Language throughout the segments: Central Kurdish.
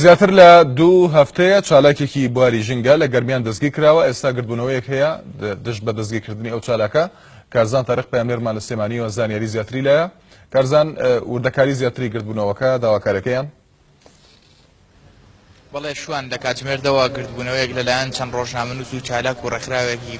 زیاتر لە دوو هەفتەیە چالاکێکی بواری ژینگە لە گەرمیان دەستگیرکراوە، ئێستا گردبوونەوەیەک هەیە دژ بە دەستگیرکردنی ئەو چالاکە. کارزان تاریق پەیامنێرمان لە سلێمانییەوە زانیاری زیاتری لایە. کارزان، وردەکاری زیاتری گردبوونەوەکە، داواکاریەکەیان؟ بەڵێ شوان، لە کاتژمێردەوە گردبوونەوەیەک لەلایەن چەند ڕۆژنامەنووس و چالاک و ڕێکخراوێکی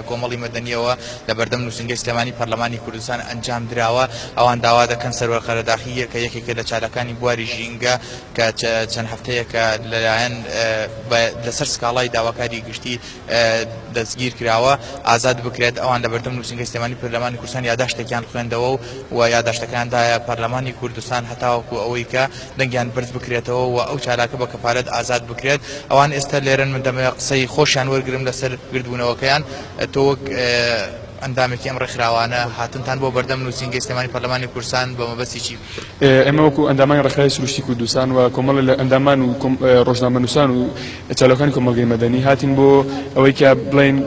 کۆمەڵی مەدەنییەوە لە بەردەم نووسینگەی سلێمانی پەرلەمانی کوردستان ئەنجام دراوە. ئەوان داوا دەکەن سەروەر قەرەداخی کە یەکێکە لە چالاکانی بواری ژینگە کە چەند هەفتەیەکە لەلایەن لەسەر سکاڵای داواکاری گشتی دەستگیر کراوە ئازاد بکرێت. ئەوان لە بەردەم نووسینگەی سلێمانی پەرلەمانی کوردستان یاداشتێکیان خوێندەوە و یاداشتەکەیان دایە پەرلەمانی کوردستان هەتاوەکو ئەوەی کە دەنگیان بەرز بکرێتەوە و ئەو چالاکە بە کەفالەت ئازاد بکرێت. ئەوان ئێستا لێرەن، من دەمەوێت قسەی خۆشیان وەرگرم لەسەر گردبوونەوەکەیان. تۆ وەک ئەندامێکی ئەم ڕێکخراوانە هاتنتان بۆ بەردەم نووسینگەی سلێمانی پەرلەمانی کوردستان بە مەبەستی چی؟ ئێمە وەکو ئەندامانی ڕێکخراوی سروشتی کوردستان و کۆمەڵێ لە ئەندامان و ڕۆژنامەنووسان و چالاکانی کۆمەڵگەی مەدەنی هاتین بۆ ئەوەی کە بڵێین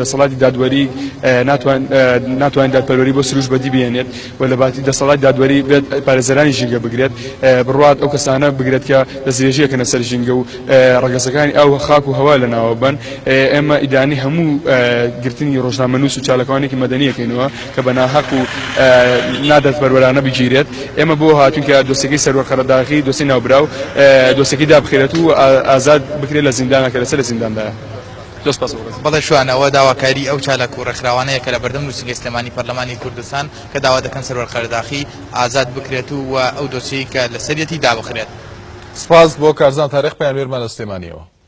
دەسەڵاتی دادوەری ناتوانێت دادپەروەری بۆ سروشت بەدی بهێنێت و لە باتی دەسەڵاتی دادوەری بێت پارێزەرانی ژینگە بگرێت، بڕوات ئەو کەسانە بگرێت کە دەستدرێژی ئەکەنە سەر ژینگە و ڕەگەزەکانی ئاو و خاک و هەوا لەناوە بەن. ئێمە ئیدانەی هەموو گرتنی ڕۆژنامەنووس و چالاکوانێکی مەدەنی ئەکەینەوە کە بە ناهەق و نادادپەروەرانە بگیرێت. ئێمە بۆ هاتوین کە دۆسیەکەی سەروەر قەرەداغی، دۆسیەی ناوبراو، دۆسیەکەی دابخرێت و ئازاد بکرێت لە زیندانە کە لەسەر لە زینداندایە. زۆر سپاس بۆ ڕێزتان. بەڵێ شوان، ئەوە داواکاری ئەو چالاک و ڕێکخراوانەیە کە لە بەردەم نووسینگەی سلێمانی پەرلەمانی کوردستان کە داوا دەکەن سەروەر قەرەداخی ئازاد بکرێت و ئەو دۆسیەی کە لەسەریەتی دابخرێت. سپاس بۆ کارزان تاریق پەیامنێرمان لە سلێمانییەوە.